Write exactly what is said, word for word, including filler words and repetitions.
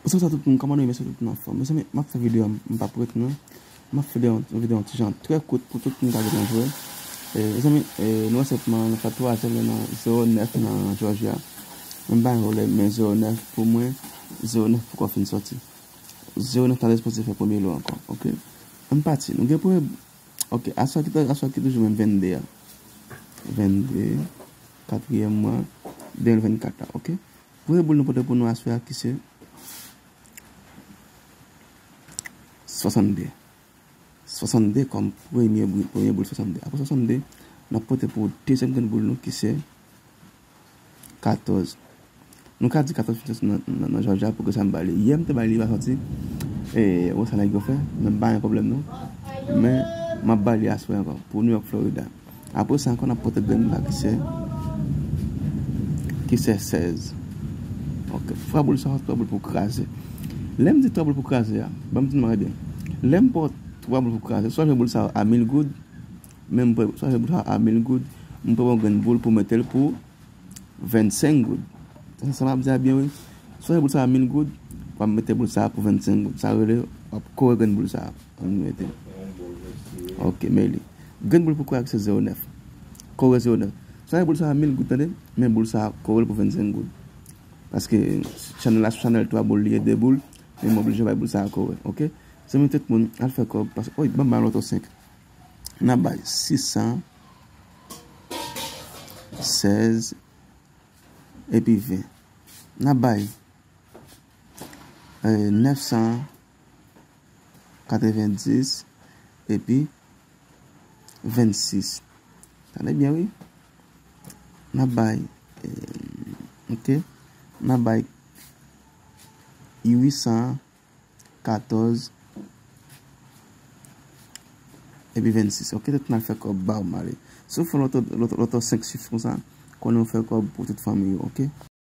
Bonsoir tout moun, kòman nou ye? Mèsi tout moun anfòm. Mezanmi, m ap fè videyo a, m p ap ret non. M ap fè yon videyo yon ti jan trè kout pou tout moun ka gentan jwe. E, mezanmi, e, nou wè se nan fè twazyèm nan zewo nèf nan Georgia. Mwen pa vle, men zewo nèf pou mwen, zewo nèf poko fin sòti. Zewo nèf ta sipoze fè premye lo ankò, oke? Ann pati, nou gen premye, oke, aswè ki, aswè ki toujou menm vennde a. Vennde, katriyèm mwa, de mil vennkat la, oke? Premye boul nou pote pou nou aswè a ki se swasannde. Swasannde kòm premye boul, premye boul swasannde. Apre swasannde, n ap pote pou dezyèm grenn boul nou ki se katòz. Nou ka di katòz fin sòti nan, nan, nan Jòjya pou ke sa m ba li. Yè m te ba li, li pa sòti. E, wè sa nèg yo fè, men m pa gen pwoblèm non. Men, m ap ba li aswè ankò, pou New York, Florida. Apre sa ankò, n ap pote grenn boul la ki se, ki se sèz. Ok, twa boul sa yo, twa boul pou kraze. Lè m di twa boul pou kraze a, ban m di nou bagay byen. Lè m ba w twa boul pou kraze, swa jwe boul sa yo a mil goud, men m pran, swa jwe boul sa yo a mil goud, m pran yon grenn boul pou mete l pou vennsenk goud. Se sa m ap di a byen wi. Swa jwe boul sa yo a mil goud, w ap mete boul sa yo pou vennsenk goud. Sa rele, w ap kore grenn boul sa yo. Ann mete. Ok, men li. Grenn boul pou kore a se zewo nèf. Kore zewo nèf. Sa e boul sa a mil goud, tande? Men boul sa a kore l pou vennsenk goud. Paske chanèl la, se chanèl twa boul li ye, de boul. Men m oblije bay boul sa a kore, ok? Se mwen tout moun, al fè kòb. Paske, oy, ban m bay loto senk. N ap bay sis san, sèz, epi ven. N ap bay, eh, nèf san, katrevendis, epi vennsis. Tande byen, wi. N ap bay, eh, ok. N ap bay uit san katòz, epi vennsis. Ok, tout moun al fè kòb, ba w male. Si w fè loto, loto, loto senk chif konsa, konnen w fè kòb pou tout fanmi w, ok?